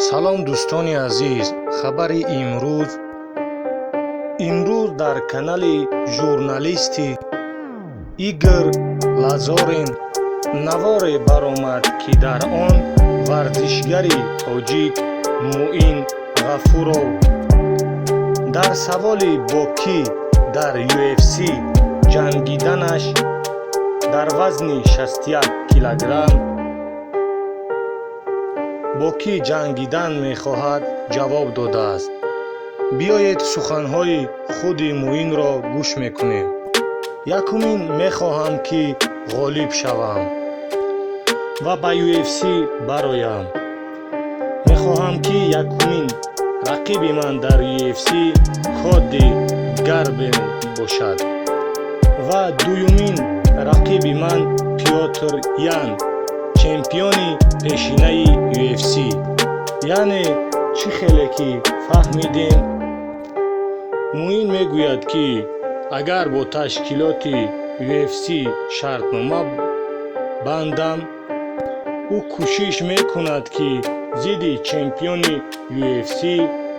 Салом, дӯстони азиз. Хабари имрӯз. Имрӯз дар канали журналисти Игор Лазорин наворе баромад, ки дар он варзишгари тоҷик Муин Ғафуров дар саволи бо кӣ дар UFC ҷангиданаш дар вазни 61 килограмм бо кӣ ҷангидан мехоҳад, ҷавоб додааст. Биёед, суханҳои худи Муинро гӯш мекунем. Якумин, мехоҳам, ки ғолиб шавам ва ба UFC бароям. Мехоҳам, ки якумин рақиби ман дар UFC Коди Гарбрент бошад ва дуюмин рақиби ман Пётр Ян, чемпиони пешинаи UFC. Яъне, чӣ хеле ки фаҳмидем, Муин мегӯяд, ки агар бо ташкилоти UFC шартнома бандам, ӯ кӯшиш мекунад, ки зидди чемпиони UFC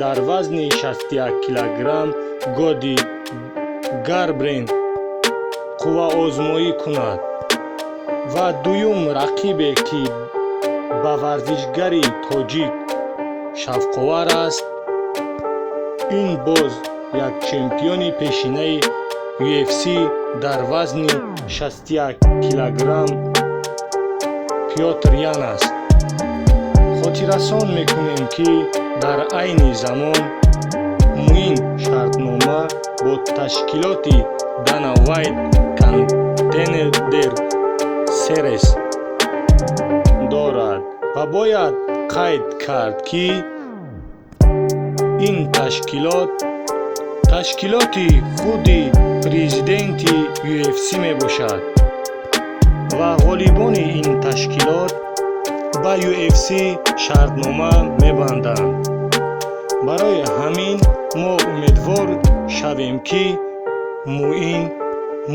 дар вазни 61 килограмм Коди Гарбрент қувваозмоӣ кунад ва дуюм рақибе, ки ба варзишгари тоҷик шавқовар аст, ин боз як чемпиони пешинаи UFC дар вазни 61 килограмм Пётр Ян аст. Хотиррасон мекунем, ки дар айни замон Муин шартнома бо ташкилоти Дана Вайт Contender Series дорад ва бояд қайд кард, ки ин ташкилот ташкилоти худи президенти UFC мебошад ва ғолибони ин ташкилот ба UFC шартнома мебанданд. Барои ҳамин мо умедвор шавем, ки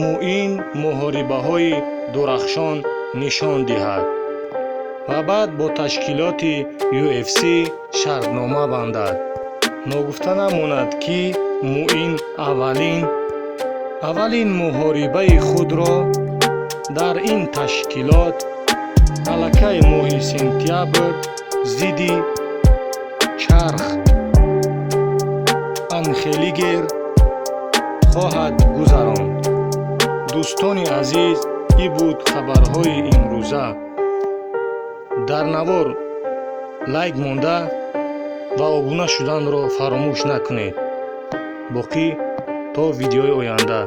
Муин муҳорибаҳои дурахшон нишон диҳад ва баъд бо ташкилоти UFC шартнома бандад. Ногуфта намонад, ки Муин аввалин муҳорибаи худро дар ин ташкилот аллакай моҳи сентябр зидди Чарх Анхелигер хоҳад гузаронд. Дӯстони азиз, ин буд хабарҳои имрӯза. Дар навор лайк монда ва обуна шуданро фаромӯш накунед. Боқӣ то видеои оянда.